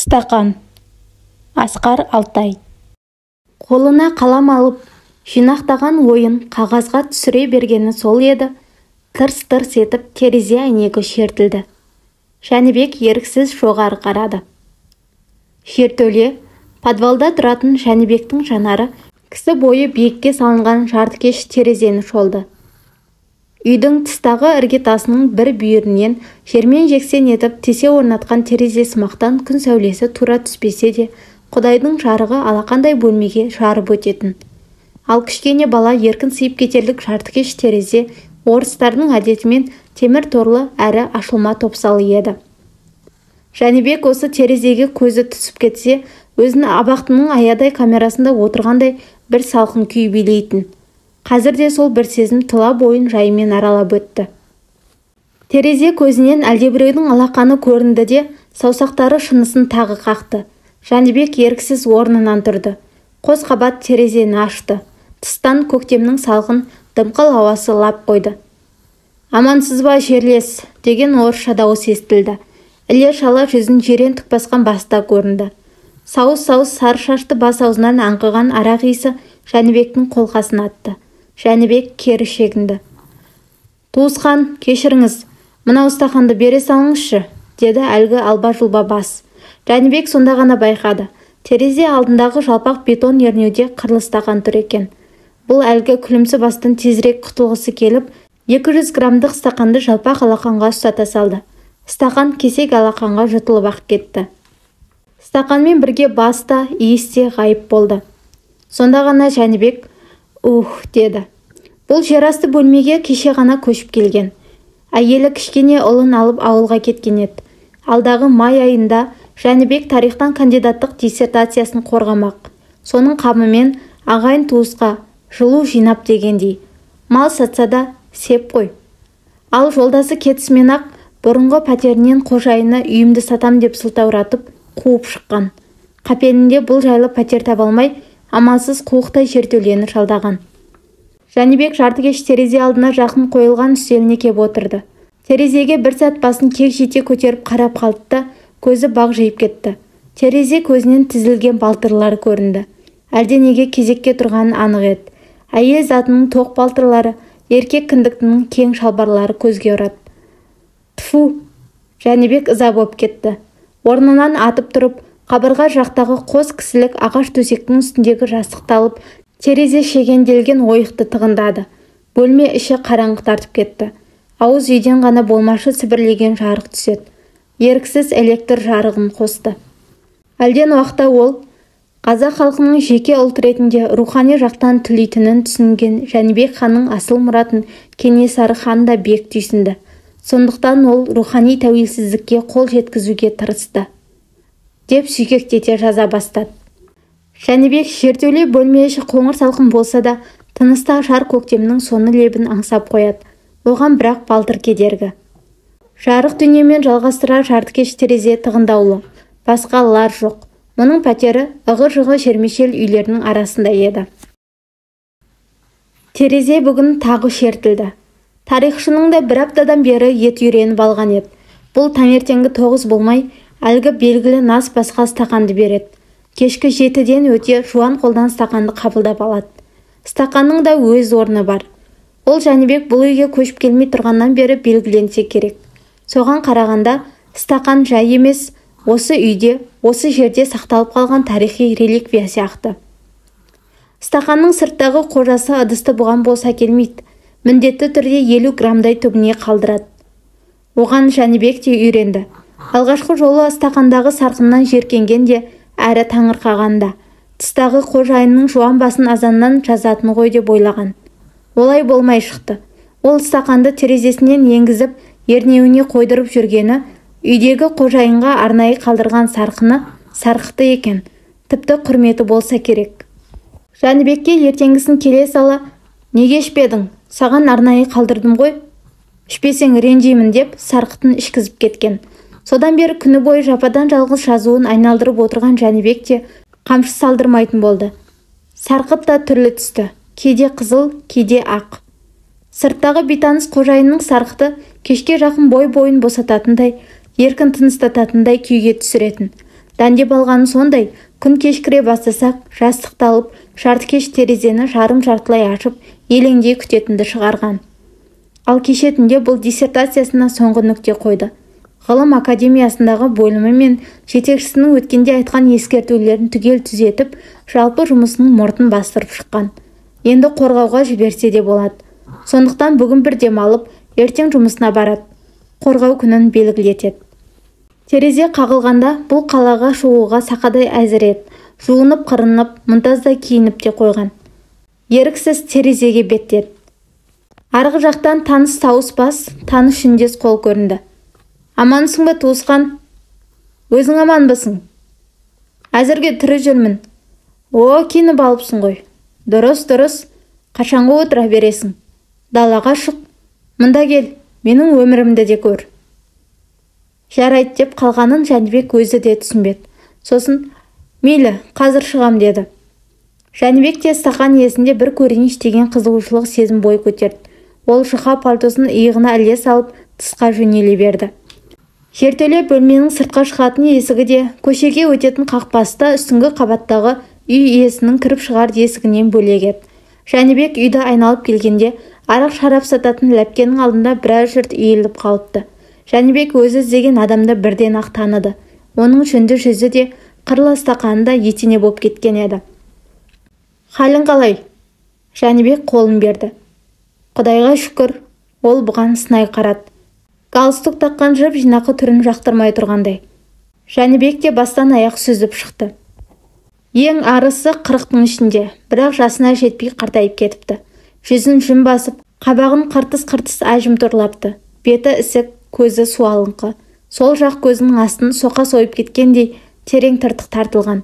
Стақан. Асқар Алтай. Қолына қалам алып, жинақтаған ойын қағазға түсіре бергені сол еді, тырс-тырс етіп терезе әйнегі шертілді. Жәнібек еріксіз жоғары қарады. Жертөле, подвалда тұратын Жәнібектің жанары кісі бойы биікке салынған жартыкеш терезені шолды. Үйдің тыстағы іргетасының бір бүйірінен жермен жексен етіп тесе орнатқан терезе сымақтан күн сәулесі тура түспесе де, Құдайдың жарығы алақандай бөлмеге жарып өтетін. Ал кішкене бала еркін сыйып кетерлік жартыкеш терезе орыстардың әдетімен темір торлы әрі ашылма топсалы еді. Жәнібек осы терезеге көзі түсіп кетсе, өзін абақтының аядай камерасында отырғандай бір салқын күй билейтін. Қазір де сол бір сезім тұла бойын жайымен аралап өтті. Терезе көзінен әлдебіреудің алақаны көрінді де, саусақтары шынысын тағы қақты. Жәнібек еріксіз орнынан тұрды. Қос қабат терезені ашты. Тыстан көктемнің салқын, дымқыл ауасы лап қойды. «Амансыз ба, жерлес?» деген орысша дауыс естілді. Іле-шала жүзін жирен түк басқан баста көрінді. Сауыс-сауыс сары шашты бас аузынан аңқыған арақ иісі Жәнібектің қолқасын атты. Жәнібек кері шегінді. «Туысқан, кешіріңіз, мынау стақанды бере салыңызшы», деді әлгі алба-жұлба бас. Жәнібек сонда ғана байқады. Терезе алдындағы жалпақ бетон ернеуде қырлы стақан тұр екен. Бұл әлгі күлімсі бастан тезірек құтылғысы келіп, 200 граммдық стақанды жалпақ алақанға ұстата салды. Стақан кесек алақанға жұтылып-ақ кетті. Стақанмен бірге бас та, иіс те ғайып болды. Сонда ғана Жәнібек «Ух» деді. Бұл жерасты бөлмеге кеше ғана көшіп келген. Әйелі кішкене ұлын алып ауылға кеткен еді. Алдағы май айында Жәнібек тарихтан кандидаттық диссертациясын қорғамақ. Соның қамымен ағайын туысқа жылу жинап дегендей. Мал сатса да сеп қой. Ал жолдасы кетісімен-ақ бұрынғы пәтерінен қожайыны үйімді сатам деп сылтауратып қуып шыққан. Қапелімде бұл жайлы пәтер таба алмай, амалсыз қуықтай жертөлені жалдаған. Жәнібек жартыкеш терезе алдына жақын қойылған үстеліне кеп отырды. Терезеге бір сәт басын кек жете көтеріп қарап қалды да, көзі бақ жиып кетті. Терезе көзінен тізілген балтырлары көрінді. Әлденеге кезекке тұрғаны анық еді. Әйел затының тоқ балтырлары, еркек кіндіктінің кең шалбарлары көзге ұрады. Тфу! Жәнібек ыза боп кетті. Орнынан атып тұрып, қабырға жақтағы қос кісілік ағаш төсектің үстіндегі жастықты алып, терезе шегенделген ойықты тығындады. Бөлме іші қараңғы тартып кетті. Ауыз үйден ғана болмашы сібірлеген жарық түседі. Еріксіз электр жарығын қосты. Әлден уақытта ол қазақ халқының жеке ұлт ретінде рухани жақтан түлейтінін түсінген Жәнібек ханның асыл мұратын Кенесары хан да бек түйсінді. Сондықтан ол рухани тәуелсіздікке қол жеткізуге тырысты, деп сүйкектете жаза бастады. Жәнібек жертөле бөлме іші қоңыр салқын болса да, тыныста жар көктемнің соны лебін аңсап қояды. Оған бірақ балтыр кедергі. Жарық дүниемен жалғастыра жартыкеш терезе тығындаулы. Басқа лар жоқ. Мұның пәтері ығы-жығы жермешел үйлерінің арасында еді. Терезе бүгін тағы шертілді. Тарихшының да бір аптадан бері ет үйреніп алған еді. Бұл таңертеңгі 9 болмай, әлгі белгілі нас басқа стақанды береді. Кешкі 7-ден өте жуан қолдан стақанды қабылдап алады. Стақанның да өз орны бар. Ол Жәнібек бұл үйге көшіп келмей тұрғаннан бері белгіленсе керек. Соған қарағанда стақан жай емес, осы үйде, осы жерде сақталып қалған тарихи реликвия сияқты. Стақанның сырттағы қожасы ыдысты бұған бос әкелмейді. Міндетті түрде 50 граммдай түбіне қалдырады. Оған Жәнібек те үйренді. Алғашқы жолы стақандағы сарқыннан жеркенген де, әрі таңырқаған да. Тыстағы қожайынның жуан басын азаннан жазатын ғой деп ойлаған. Олай болмай шықты. Ол стақанды терезесінен енгізіп, ернеуіне қойдырып жүргені, үйдегі қожайынға арнайы қалдырған сарқыны сарқыты екен. Тіпті құрметі болса керек. Жәнібекке ертеңгісін келе сала, «Неге ішпедің? Саған арнайы қалдырдым ғой. Ішпесең ренжимін» деп сарқытын ішкізіп кеткен. Содан бері күні бойы жападан жалғыз жазуын айналдырып отырған Жәнібек те қамшы салдырмайтын болды. Сарқыт та түрлі түсті. Кейде қызыл, кейде ақ. Сырттағы бейтаныс қожайынның сарқыты кешке жақын бой-бойын босататындай, еркін тыныстататындай күйге түсіретін. Дәндеп алғаны сондай, күн кешкіре бастасақ, жастықты алып, жартыкеш терезені жарым-жартылай ашып, елеңдей күтетінді шығарған. Ал кеше түнде бұл диссертациясына соңғы нүкте қойды. Ғылым академиясындағы бөлімі мен жетекшісінің өткенде айтқан ескертулерін түгел түзетіп, жалпы жұмысының мұртын бастырып шыққан. Енді қорғауға жіберсе де болады. Сондықтан бүгін бір демалып, ертең жұмысына барады. Қорғау күнін белгілетеді. Терезе қағылғанда бұл қалаға шығуға сақадай әзір еді. Жуынып, қырынып, мұнтаздай киініп те қойған. Еріксіз терезеге беттеді. Арғы жақтан таныс тауыс бас, таныс жүндес қол көрінді. Амансың ба, туысқан? Өзің аманбысың? Әзірге тірі жүрмін. О, киініп алыпсың ғой. Дұрыс, дұрыс. Қашанғы отыра бересің? Далаға шық. Мында кел, менің өмірімді де көр. Жарайды деп қалғанын Жәнібек өзі де түсінбеді. Сосын, мейлі, қазір шығам деді. Жәнібек те стақан иесінде бір көрейінші деген қызығушылық сезім бой көтерді. Ол жұқа пальтосын иығына іле салып, тысқа жөнеле берді. Жертөле бөлменің сыртқа шығатын есігі де, көшеге өтетін қақпасы да үстіңгі қабаттағы үй иесінің кіріп шығар есігінен бөлек еді. Жәнібек үйді айналып келгенде, арақ шарап сататын ләпкенің алдында біраз жұрт иіліп қалыпты. Жәнібек өзі іздеген адамды бірден-ақ таныды. Оның жүнді жүзі де, қырлы стақаны да етене боп кеткен еді. Халің қалай? Жәнібек қолын берді. Құдайға шүкір, ол бұған сынай қарады. Галстук таққан жып жинақы түрін жақтырмай тұрғандай. Жәнібек те бастан аяқ сүзіп шықты. Ең арысы 40-тың ішінде, бірақ жасына жетпей қартайып кетіпті. Жүзін жүн басып, қабағын қыртыс-қыртыс әжім торлапты. Беті ісік, көзі суалыңқы. Сол жақ көзінің астын соқа сойып кеткендей терең тыртық тартылған.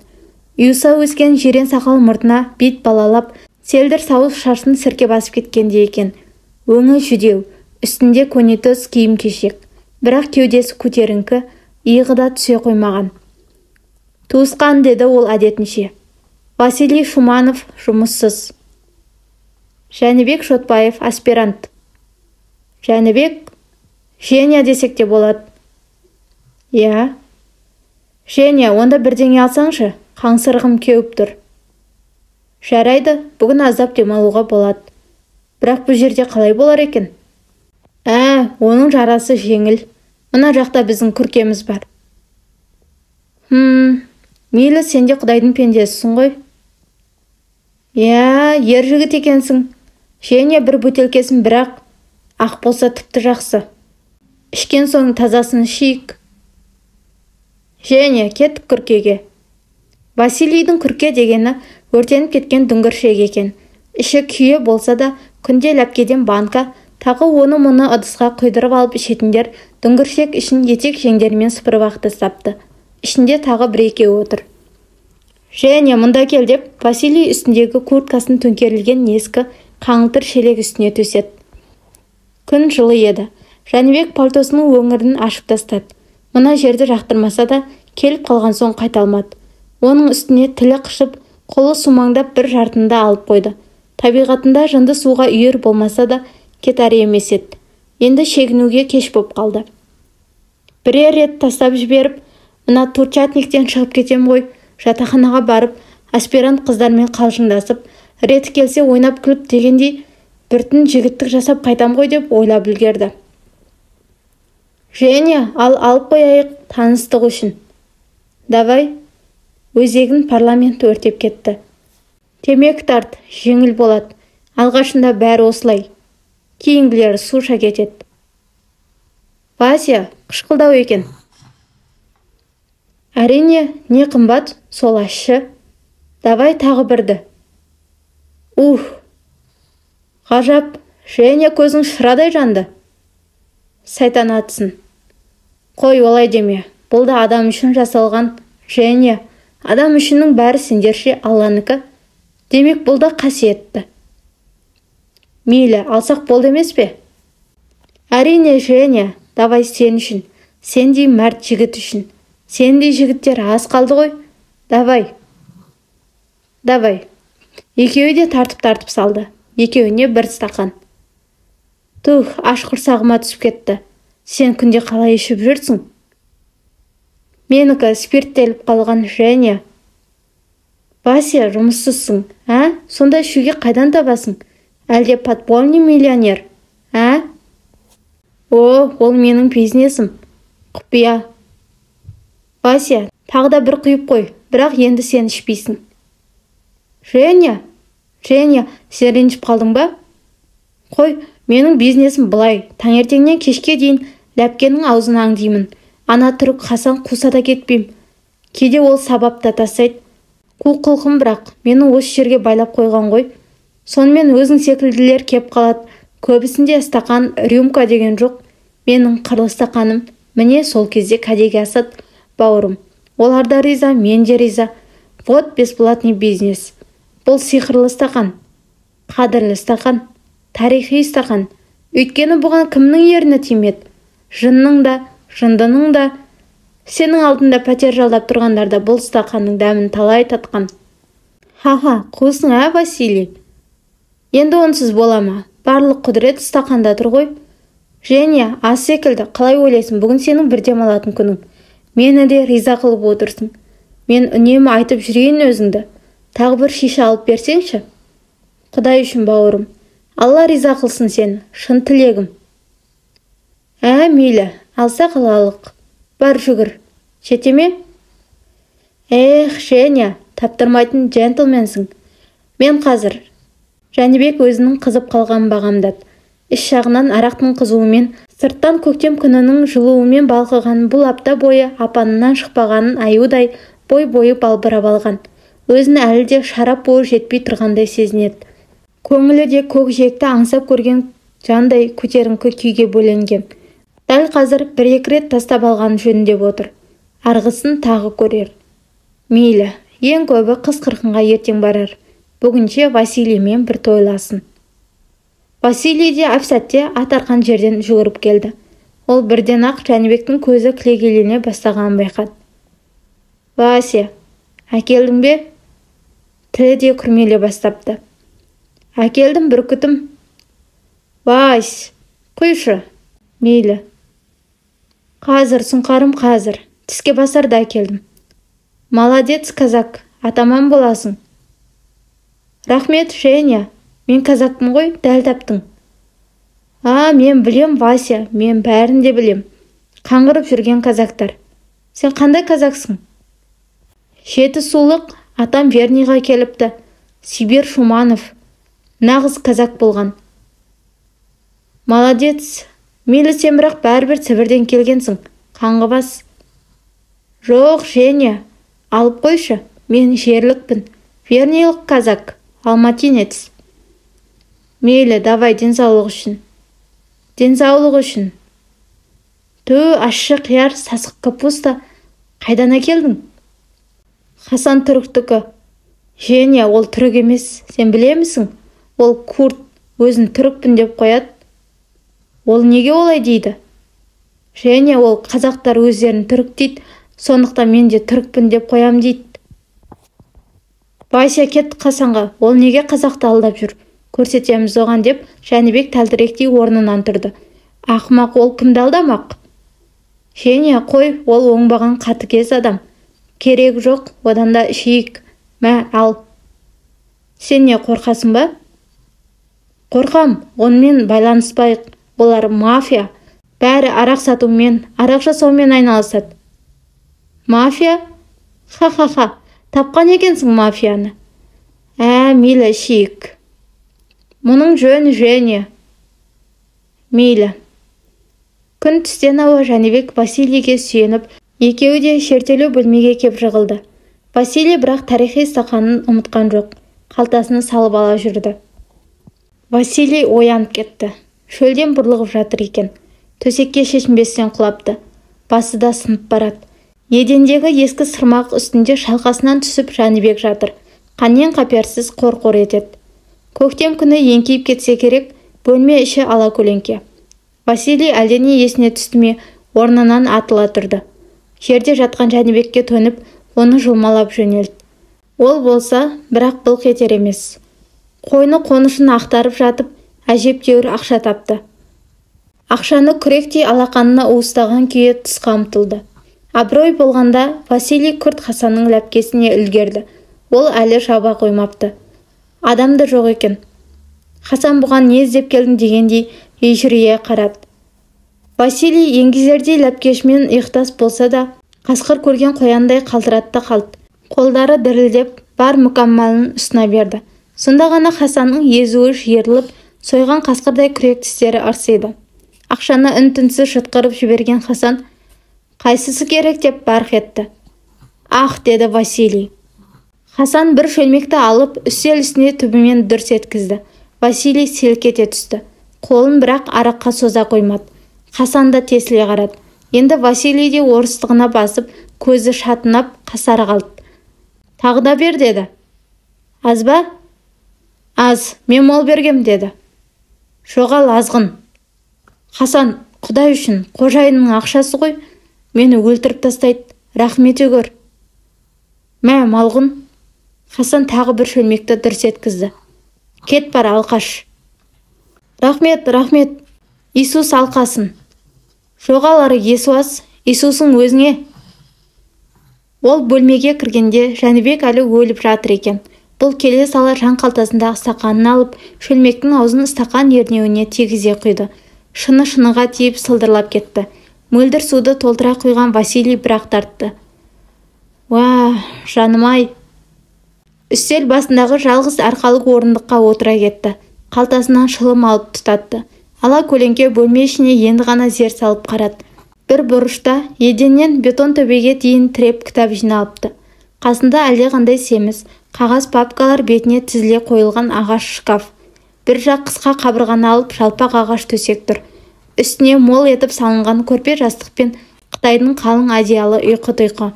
Ұйыса өскен жирен сақал мұртына бет балалап, селдір сауыз шашын сірке басып кеткендей екен. Өңі жүдеу, үстінде көнетоз киім-кешек, бірақ кеудесі көтеріңкі, иығы да түсе қоймаған. Туысқан, деді ол әдетінше. Василий Шуманов жұмыссыз. Жәнібек Шотбаев аспирант. Жәнібек, Женя десек те болады. Иә. Женя, онда бірдеңе алсаңшы, қаңсырғым кеуіп тұр. Жарайды, бүгін аздап демалуға болады. Бірақ бұл жерде қалай болар екен? Ә, оның жарасы жеңіл. Мына жақта біздің күркеміз бар. Мейлі, сен де құдайдың пендесісің ғой. Иә, ер жігіт екенсің. Женя бір бөтелкесін бірақ, ақ болса тіпті жақсы. Ішкен соң тазасын ішейік. Женя, кеттік күркеге. Василийдің күрке дегені өртеніп кеткен дүңгіршек екен. Іші күйе болса да, күнде ләпкеден банка, тағы оны-мұны ыдысқа құйдырып алып ішетіндер дүңгіршек ішін етек жеңдерімен сыпырып ақ тастапты. Ішінде тағы бір-екеуі отыр. Женя, мұнда кел деп, Василий үстіндегі курткасын төңкерілген ескі қаңылтыр шелек үстіне төседі. Күн жылы еді. Жәнібек пальтосының өңірін ашып тастады. Мына жерді жақтырмаса да, келіп қалған соң қайта алмады. Оның үстіне тілі қышып, қолы сумаңдап бір жартынды алып қойды. Табиғатында жынды суға үйір болмаса да, кетәрі емес еді. Енді шегінуге кеш боп қалды. Бірер рет тастап жіберіп, мына турчатниктен шығып кетем ғой, жатақханаға барып, аспирант қыздармен қалжыңдасып, реті келсе ойнап күліп дегендей, бір түн жігіттік жасап қайтам ғой деп ойлап үлгерді. Женя, ал алып қояйық таныстық үшін. Давай. Өзегін парламент өртеп кетті. Темекі тарт, жеңіл болады. Алғашында бәрі осылай. Кейінгілері суша кетеді. Вася, қышқылдау екен. Әрине, не қымбат, сол ащы. Давай тағы бірді. Ух! Ғажап, Женя көзің шырадай жанды. Сайтан атсын. Қой, олай деме. Бұл да адам үшін жасалған. Женя, адам үшінің бәрі сендерше Алланікі. Демек, бұл да қасиетті. Мейлі, алсақ болды емес пе? Әрине, Женя, давай сен үшін, сендей мәрт жігіт үшін. Сендей жігіттер аз қалды ғой. Давай. Давай. Екеуі де тартып-тартып салды. Екеуіне бір стақан. Тух, аш құрсағыма түсіп кетті. Сен күнде қалай ішіп жүрсің? Менікі спирттеліп қалған, Женя. Вася, жұмыссызсың, ә? Сонда ішуге қайдан табасың? Әлде подпольный миллионер, ә? О, ол менің бизнесім. Құпия. Вася, тағы да бір құйып қой, бірақ енді сен ішпейсің. Женя, Женя, сен ренжіп қалдың ба? Қой, менің бизнесім былай, таңертеңнен кешке дейін ләпкенің аузын аңдимын. Ана түрік Хасан қуса да кетпеймін. Кейде ол сабап та тастайды. Қу құлқым бірақ, мені осы жерге байлап қойған ғой. Сонымен өзің секілділер кеп қалады. Көбісінде стақан, рюмка деген жоқ. Менің қырлы стақаным. Міне сол кезде кәдеге асады, бауырым. Олар да риза, мен де риза. Вот бесплатный бизнес. Бұл сиқырлы стақан, қадірлі стақан, тарихи стақан. Өйткені бұған кімнің ерні тимеді? Жынның да, жындының да. Сенің алдында пәтер жалдап тұрғандар да бұл стақанның дәмін талай татқан. Ха-ха, қусың, ә, Василий? Енді онсыз бола ма? Барлық құдірет стақанда тұр ғой. Женя, ас секілді, қалай ойлайсың, бүгін сенің бір демалатын күнің. Мені де риза қылып отырсың. Мен үнемі айтып жүрейін өзіңді. Тағы бір шише алып берсеңші? Құдай үшін, бауырым. Алла риза қылсын сені, шын тілегім. Ә, мейлі, алсақ алалық. Бар жүгір. Жете ме? Эх, Женя, таптырмайтын джентльменсің. Мен қазір. Жәнібек өзінің қызып қалғанын бағамдады. Іш жағынан арақтың қызуымен, сырттан көктем күнінің жылуымен балқыған бұл апта бойы апанынан шықпағанын аюдай бой-бойы балбырап алған. Өзін әлі де шарап буы жетпей тұрғандай сезінеді. Көңілі де көкжиекті аңсап көрген жандай көтеріңкі күйге бөленген. Дәл қазір бір-екі рет тастап алған жөн деп отыр. Арғысын тағы көрер. Мейлі, ең көбі қыз-қырқынға ертең барар. Бүгінше Василиймен бір тойласын. Василий де әп-сәтте ат арқан жерден жүгіріп келді. Ол бірден-ақ Жәнібектің көзі кілегейлене бастағанын байқады. Вася, әкелдің бе? Тілі де күрмеле бастапты. Әкелдім, бүркітім. Вась, құйшы. Мейлі. Қазір, сұңқарым, қазір. Тіске басарда әкелдім. Молодец, казак, атаман боласың. Рахмет, Женя. Мен казакпын ғой, дәл таптың. А, мен білем, Вася, мен бәрін де білем. Қаңғырып жүрген казактар. Сен қандай казаксың? Жетісулық, атам Верныйға келіпті. Сибир Шуманов. Нағыз казак болған. Молодец. Мейлі сен бірақ бәрібір Сібірден келгенсің. Қаңғыбас. Жоқ, Женя, алып қойшы. Мен жерлікпін. Верныйлық казак, алматинец. Мейлі, давай, денсаулық үшін. Денсаулық үшін. Тө, ащы қияр, сасық капуста. Қайдан әкелдің? Хасан түріктікі. Женя, ол түрік емес. Сен білемісің? Ол курт, өзін түрікпін деп қояды. Ол неге олай дейді? Женя, ол қазақтар өздерін түрік дейді, сондықтан мен де түрікпін деп қоям дейді. Вася, кет Хасанға, ол неге қазақты алдап жүр? Көрсетеміз оған деп Жәнібек тәлтіректей орнынан тұрды. Ақымақ, ол кімді алдамақ? Женя, қой, ол оңбаған қатыгез адам. Керек жоқ, одан да ішейік. Мә, ал. Сен не қорқасың ба? Қорқам, онымен байланыспайық. Олар мафия. Бәрі арақ сатумен, арақ жасаумен айналысады. Мафия? Ха-ха-ха, тапқан екенсің мафияны. Ә, мейлі, ішейік. Мұның жөн, Женя. Мейлі. Күн түстен ауа Жәнібек Василийге сүйеніп, екеуі де шертелеу бөлмеге кеп жығылды. Василий бірақ тарихи стақанын ұмытқан жоқ, қалтасына салып ала жүрді. Василий оянып кетті. Шөлден бұрлығып жатыр екен. Төсекке шешінбестен құлапты. Басы да сынып барады. Едендегі ескі сырмақ үстінде шалқасынан түсіп Жәнібек жатыр. Қаннен қаперсіз қор-қор етеді. Көктем күні еңкейіп кетсе керек, бөлме іші ала көлеңке. Василий әлдене есіне түсті ме, орнынан атыла тұрды. Жерде жатқан Жәнібекке төніп, оны жұлмалап жөнелді. Ол болса, бірақ былқ етер емес. Қойны қонышын ақтарып жатып, әжептәуір ақша тапты. Ақшаны күректей алақанына уыстаған күйі тысқа ұмтылды. Абырой болғанда Василий күрт Хасанның ләпкесіне үлгерді. Ол әлі жаба қоймапты. Адам да жоқ екен. Хасан бұған не іздеп келдің дегендей ежірейе қарады. Василий еңгезердей ләпкешімен иықтас болса да, қасқыр көрген қояндай қалтырады да қалды. Қолдары дірілдеп, бар мүкәммалын ұсына берді. Сонда ғана Хасанның езуі жиырылып, сойған қасқырдай күрек тістері ырсиды. Ақшаны үн-түнсіз шытқырып жіберген Хасан, «Қайсысы керек?» деп барқ етті. «Ах», деді Василий. Хасан бір шөлмекті алып, үстел үстіне түбімен дүрс еткізді. Василий селк ете түсті. Қолын бірақ араққа соза қоймады. Хасан да тесіле қарады. Енді Василий де орыстығына басып, көзі шатынап қасара қалды. «Тағы да бер», деді. «Аз ба?» «Аз, мен мол бергем», деді. «Жоғал, азғын!» «Хасан, Құдай үшін, қожайынның ақшасы ғой, мені өлтіріп тастайды, рахым ете көр». «Мә, малғұн!» Хасан тағы бір шөлмекті дүрс еткізді. «Кет бар, алқаш!» «Рахмет, рахмет, Иисус алқасын!» «Жоғал ары, есуас, Иисусың өзіңе!» Ол бөлмеге кіргенде Жәнібек әлі өліп жатыр екен. Бұл келе сала жан қалтасындағы стақанын алып, шөлмектің аузын стақан ернеуіне тигізе құйды. Шыны шыныға тиіп сылдырлап кетті. Мөлдір суды толтыра құйған Василий бірақ тартты. «Уа, жаным-ай!» Үстел басындағы жалғыз арқалық орындыққа отыра кетті. Қалтасынан шылым алып тұтатты. Ала көлеңке бөлме ішіне енді ғана зер салып қарады. Бір бұрышта еденнен бетон төбеге дейін тіреп кітап жиналыпты. Қасында әлдеқандай семіз, қағаз папкалар бетіне тізіле қойылған ағаш шкаф. Бір жақ қысқа қабырғаны алып жалпақ ағаш төсек тұр. Үстіне мол етіп салынған көрпе жастық пен қытайдың қалың одеялы ұйқы-тұйқы.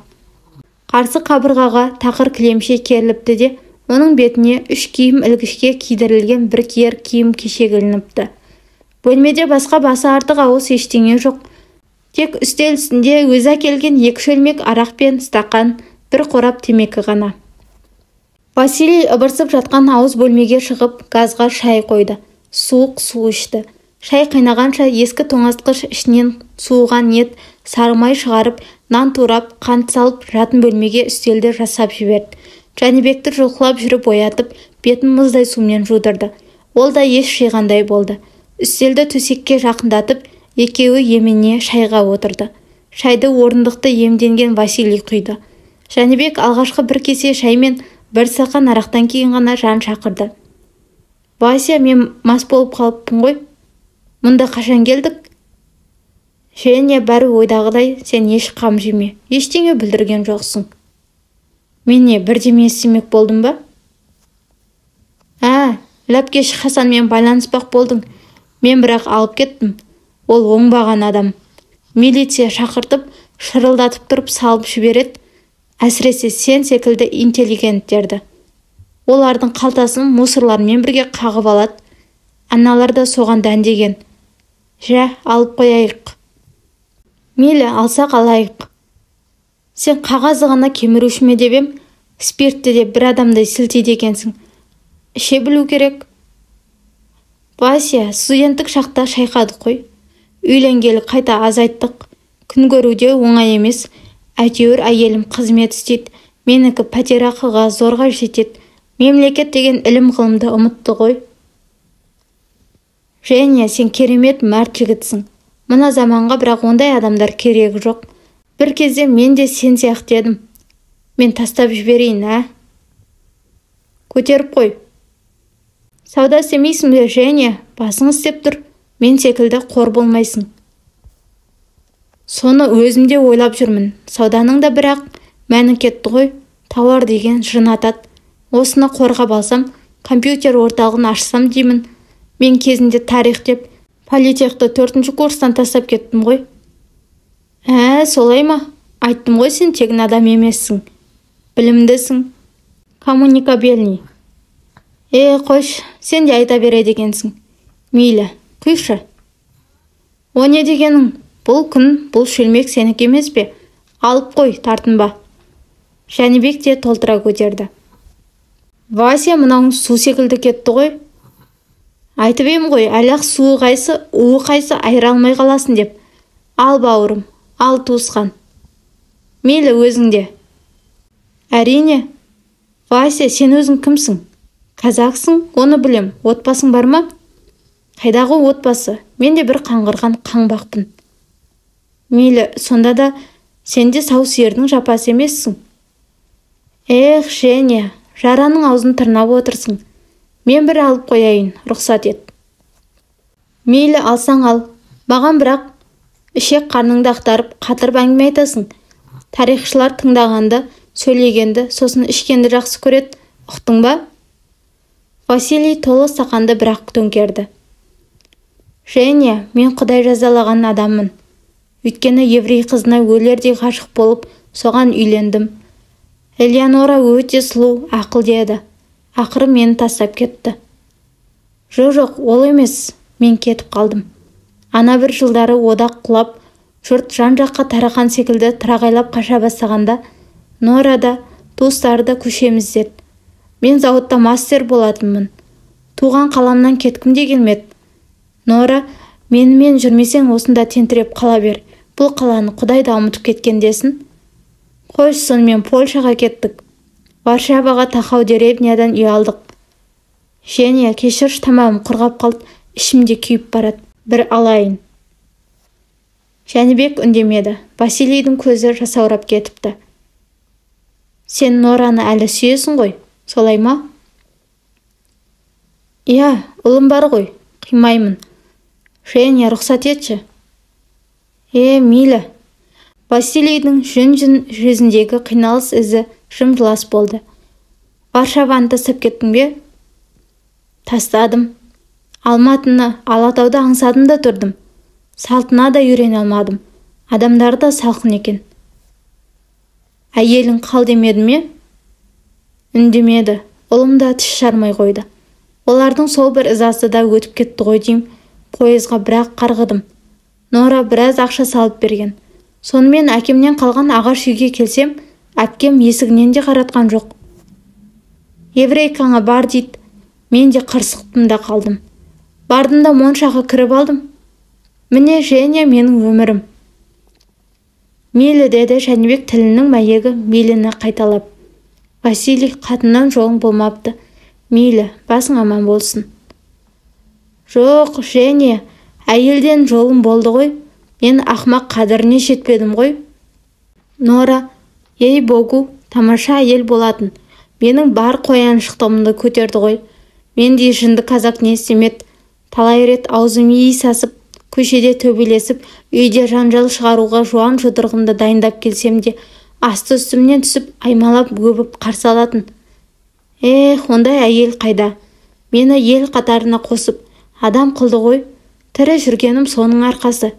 Қарсы қабырғаға тақыр кілемше керіліпті де, оның бетіне үш киім ілгішке кидірілген бір киер киім кешегі ілініпті. Бөлмеде басқа басы артық ауыз ештеңе жоқ. Тек үстел үстінде өзі әкелген екі шөлмек арақ пен стақан, бір қорап темекі ғана. Василий ыбырсып жатқан ауыз бөлмеге шығып, газға шай қойды. Суық су ішті. Шай қайнағанша ескі тоңазытқыш ішінен суыған ет, сары май шығарып, нан турап, қант салып, жатын бөлмеге үстелді жасап жіберді. Жәнібекті жұлқылап жүріп оятып, бетін мұздай сумен жудырды. Ол да ес жиғандай болды. Үстелді төсекке жақындатып, екеуі емене шайға отырды. Шайды орындықты емденген Василий құйды. Жәнібек алғашқы бір кесе шай мен бір стақан арақтан кейін ғана жан шақырды. «Вася, мен мас болып қалыппын ғой. Мұнда қашан келдік?» «Женя, бәрі ойдағыдай, сен еш қам жеме, ештеңе бүлдірген жоқсың». «Мен не, бірдеме істемек болдым ба?» «Ә, ләпкеш Хасанмен байланыспақ болдың. Мен бірақ алып кеттім. Ол оңбаған адам. Милиция шақыртып, шырылдатып тұрып салып жібереді, әсіресе сен секілді интеллигенттерді. Олардың қалтасын мусорлармен бірге қағып алады. Аналар да соған дәндеген. Жә, алып қояйық». «Мейлі, алсақ алайық. Сен қағазы ғана кеміруші ме деп ем, спиртті де бір адамдай сілтейді екенсің. Іше білу керек». «Вася, студенттік шақта шайқадық қой. Үйленгелі қайта азайттық. Күн көруде оңай емес. Әйтеуір әйелім қызмет істейді. Менікі пәтер ақыға зорға жетеді. Мемлекет деген ілім-ғылымды ұмытты ғой». «Женя, сен керемет мәрт жігітсің. Мына заманға бірақ ондай адамдар керегі жоқ. Бір кезде мен де сен сияқты едім. Мен тастап жіберейін, ә? Көтеріп қой. Сауда істемейсің бе, Женя? Басың істеп тұр. Мен секілді қор болмайсың». «Соны өзім де ойлап жүрмін. Сауданың да бірақ мәні кетті ғой. Тауар деген жын атады. Осыны қорғап алсам, компьютер орталығын ашсам деймін. Мен кезінде тарих деп политехті 4-ші курстан тастап кеттім ғой». «Ә, солай ма? Айттым ғой, сен тегін адам емессің. Білімдісің. Коммуникабельный». «Е, қойшы, сен де айта береді екенсің. Мейлі, құйшы». «О не дегенің? Бұл күн, бұл шөлмек сенікі емес пе? Алып қой, тартынба». Жәнібек те толтыра көтерді. «Вася, мынауың су секілді кетті ғой». «Айтып ем ғой, әлі-ақ суы қайсы, уы қайсы айыра алмай қаласың деп. Ал бауырым, ал туысқан». Мейлі өзіңде. Әрине. Вася, сен өзің кімсің? Казаксың, оны білем. Отбасың бар ма? Қайдағы отбасы? Мен де бір қаңғырған қаңбақпын. Мейлі, сонда да сен де сау сиырдың жапасы емессің. Эх, Женя, жараның аузын тырнап отырсың. Мен бір алып қояйын, рұқсат ет. Мейлі, алсаң ал. Маған бірақ ішек қарныңды ақтарып, қатырып әңгіме айтасың. Тарихшылар тыңдағанды, сөйлегенді, сосын ішкенді жақсы көреді. Ұқтың ба? Василий толы стақанды бірақ төңкерді. Женя, мен Құдай жазалаған адаммын. Өйткені еврей қызына өлердей ғашық болып, соған үйлендім. Элеонора өте сұлу, ақылды еді. Ақыры мені тастап кетті. Жоқ, ол емес, мен кетіп қалдым. Ана бір жылдары одақ құлап, жұрт жан-жаққа тарақан секілді тырағайлап қаша бастағанда, Нора да, туыстары да көшеміз деді. Мен зауытта мастер болатынмын. Туған қаламнан кеткім де келмеді. Нора, менімен жүрмесең осында тентіреп қала бер. Бұл қаланы Құдай да ұмытып кеткен десін. Қойшы, сонымен Польшаға кеттік. Варшаваға тақау деревнядан үй алдық. Женя, кешірші, тамағым құрғап қалды, ішімде күйіп барады. Бір алайын. Жәнібек үндемеді. Василийдің көзі жасаурап кетіпті. Сен Нораны әлі сүйесің ғой, солай ма? Иә, ұлым бар ғой, қимаймын. Женя, рұқсат етші. Мейлі. Василийдің жүн-жүн жүзіндегі қиналыс ізі жым-жылас болды. Варшаваны тастап кеттің бе? Тастадым. Алматыны, Алатауды аңсадым да тұрдым. Салтына да үйрене алмадым. Адамдары да салқын екен. Әйелің қал демеді ме? Үндемеді. Ұлым да тіс жармай қойды. Олардың сол бір ызасы да өтіп кетті ғой деймін. Пойызға бірақ қарғыдым. Нора біраз ақша салып берген. Сонымен әкемнен қалған ағаш үйге келсем, әпкем есігінен де қаратқан жоқ. Еврейкаңа бар дейді. Мен де қырсықтым да қалдым. Бардым да моншаға кіріп алдым. Міне, Женя, менің өмірім. Мейлі, деді Жәнібек тілінің мәйегі мейліні қайталап. Василий, қатыннан жолың болмапты. Мейлі, басың аман болсын. Жоқ, Женя, әйелден жолым болды ғой. Мен ақмақ қадіріне жетпедім ғой. Нора, ей богу, тамаша әйел болатын. Менің бар қояншықтығымды көтерді ғой. Мендей жынды казак не істемеді. Талай рет аузым ий сасып, көшеде төбелесіп, үйде жанжал шығаруға жуан жұдырығымды дайындап келсем де, асты үстімнен түсіп, аймалап өбіп қарсы алатын. Эх, ондай әйел қайда? Мені ел қатарына қосып, адам қылды ғой. Тірі жүргенім соның арқасы.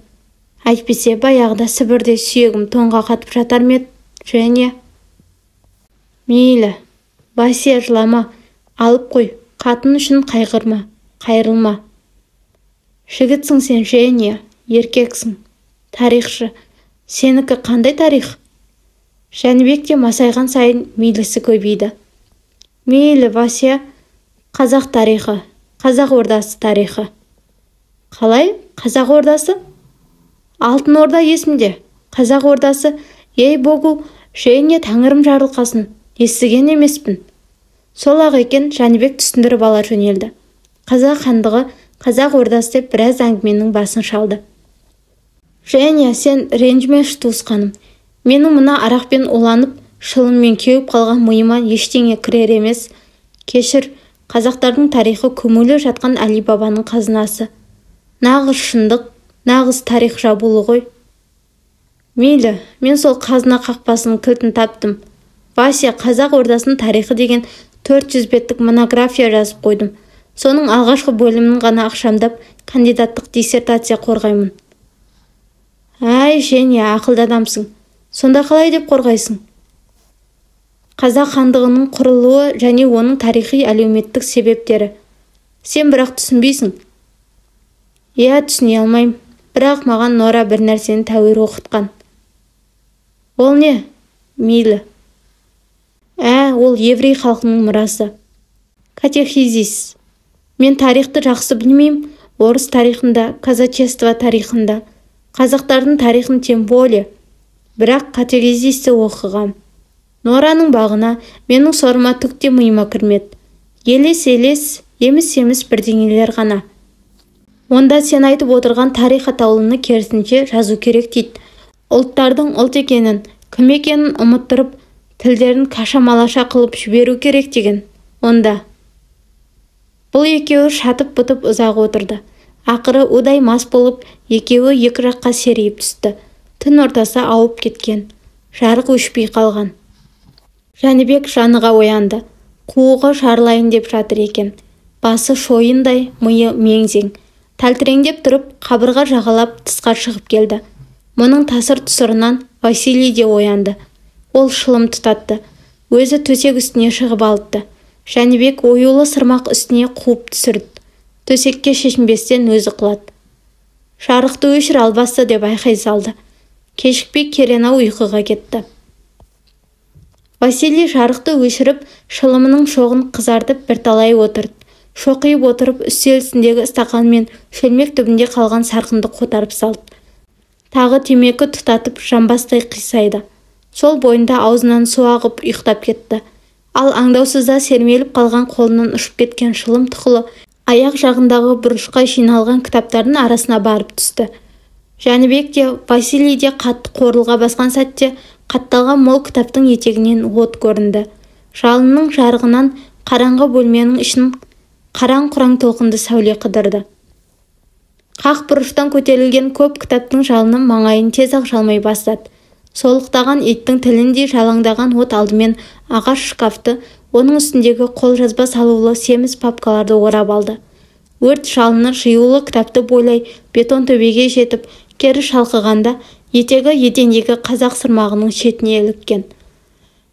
Әйтпесе баяғыда Сібірде сүйегім тоңға қатып жатар ма еді, Женя? Мейлі, Вася, жылама, алып қой, қатын үшін қайғырма, қайырылма. Жігітсің сен, Женя, еркексің, тарихшы. Сенікі қандай тарих? Жәнібек те масайған сайын мейлісі көбейді. Мейлі, Вася, қазақ тарихы, қазақ ордасы тарихы. Қалай, қазақ ордасы? Алтын орда есімде. Қазақ ордасы, ей богу, Женя, тәңірім жарылқасын, естіген емеспін. Сол-ақ екен, Жәнібек түсіндіріп ала жөнелді. Қазақ хандығы, қазақ ордасы деп біраз әңгіменің басын шалды. Женя, сен ренжімеші, туысқаным. Менің мына арақпен уланып, шылыммен кеуіп қалған миыма ештеңе кірер емес. Кешір, қазақтардың тарихы көмулі жатқан Әли бабаның қазынасы. Нағыз шындық, нағыз тарих жабулы ғой. Мейлі, мен сол қазына қақпасының кілтін таптым. Вася, қазақ ордасының тарихы деген 400 беттік монография жазып қойдым. Соның алғашқы бөлімін ғана ақшамдап, кандидаттық диссертация қорғаймын. Әй, Женя, ақылды адамсың. Сонда қалай деп қорғайсың? Қазақ хандығының құрылуы және оның тарихи әлеуметтік себептері. Сен бірақ түсінбейсің. Иә, түсіне алмаймын. Бірақ маған Нора бір нәрсені тәуір оқытқан. Ол не? Мейлі. Ол еврей халқының мұрасы. Катехизис. Мен тарихты жақсы білмеймін, орыс тарихында, казачество тарихында, қазақтардың тарихын тем более. Бірақ катехизисті оқығам. Нораның бағына менің сорыма түк те миыма кірмеді. Елес-елес, еміс-еміс бірдеңелер ғана. Онда сен айтып отырған тарих атаулыны керісінше жазу керек дейді. Ұлттардың ұлт екенін, кім екенін ұмыттырып, тілдерін каша-малаша қылып жіберу керек деген. Онда. Бұл екеуі шатып-бұтып ұзақ отырды. Ақыры удай мас болып, екеуі екі жаққа серейіп түсті. Түн ортасы ауып кеткен. Жарық өшпей қалған. Жәнібек жаныға оянды. Қуығы жарылайын деп жатыр екен. Басы шойындай, миы мең-зең. Тәлтіреңдеп тұрып, қабырға жағалап тысқа шығып келді. Мұның тасыр-тұсырынан Василий де оянды. Ол шылым тұтатты. Өзі төсек үстіне шығып алыпты. Жәнібек оюлы сырмақ үстіне қуып түсірді. Төсекке шешінбестен өзі құлады. Жарықты өшір, албасты деп айқай салды. Кешікпей Керена ұйқыға кетті. Василий жарықты өшіріп, шылымының шоғын қызартып бірталай отырды. Шоқиып отырып, үстел үстіндегі стақан мен шөлмек түбінде қалған сарқынды қотарып салды. Тағы темекі тұтатып жамбастай қисайды. Сол бойында аузынан су ағып ұйықтап кетті. Ал аңдаусызда сермеліп қалған қолынан ұшып кеткен шылым тұқылы аяқ жағындағы бұрышқа жиналған кітаптардың арасына барып түсті. Жәнібек те, Василий де қатты қорылға басқан сәтте қатталған мол кітаптың етегінен от көрінді. Жалынның жарығынан қараңғы бөлменің ішін қараң-құраң толқынды сәуле қыдырды. Қақ бұрыштан көтерілген көп кітаптың жалыны маңайын тез-ақ жалмай бастады. Солықтаған иттің тіліндей жалаңдаған от алдымен ағаш шкафты, оның үстіндегі қолжазба салулы семіз папкаларды орап алды. Өрт жалыны жиюлы кітапты бойлай бетон төбеге жетіп, кері шалқығанда етегі едендегі қазақ сырмағының шетіне іліккен.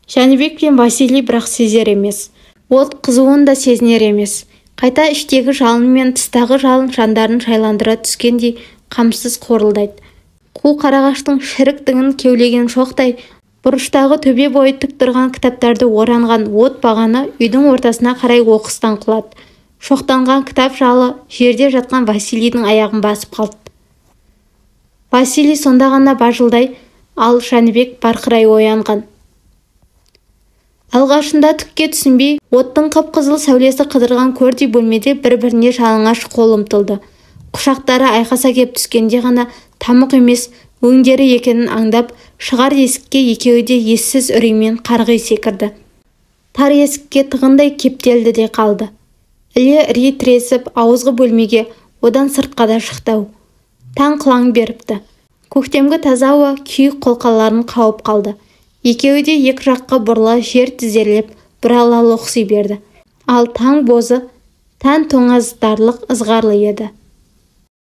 Жәнібек пен Василий бірақ сезер емес. От қызуын да сезінер емес. Қайта іштегі жалын мен тыстағы жалын жандарын жайландыра түскендей қамсыз қорылдайды. Қу қарағаштың шірік діңін кеулеген шоқтай бұрыштағы төбе бойы тік тұрған кітаптарды оранған от бағаны үйдің ортасына қарай оқыстан құлады. Шоқтанған кітап жалы жерде жатқан Василийдің аяғын басып қалды. Василий сонда ғана бажылдай, ал Жәнібек барқырай оянған. Алғашында түкке түсінбей, оттың қып-қызыл сәулесі қыдырған көрдей бөлмеде бір-біріне жалаңаш қол ұмтылды. Құшақтары айқаса кеп түскенде ғана тамық емес, өңдері екенін аңдап, шығар есікке екеуі де ессіз үреймен қарғи секірді. Тар есікке тығындай кептелді де қалды. Іле ірей тіресіп, ауызғы бөлмеге, одан сыртқа да шықты-ау. Таң қылаң беріпті. Көктемгі таза ауа күйік қолқаларын қауып қалды. Екеуі де екі жаққа бұрыла жер тізерлеп, бұрала лоқси берді. Ал таң бозы тән тоңазытарлық ызғарлы еді.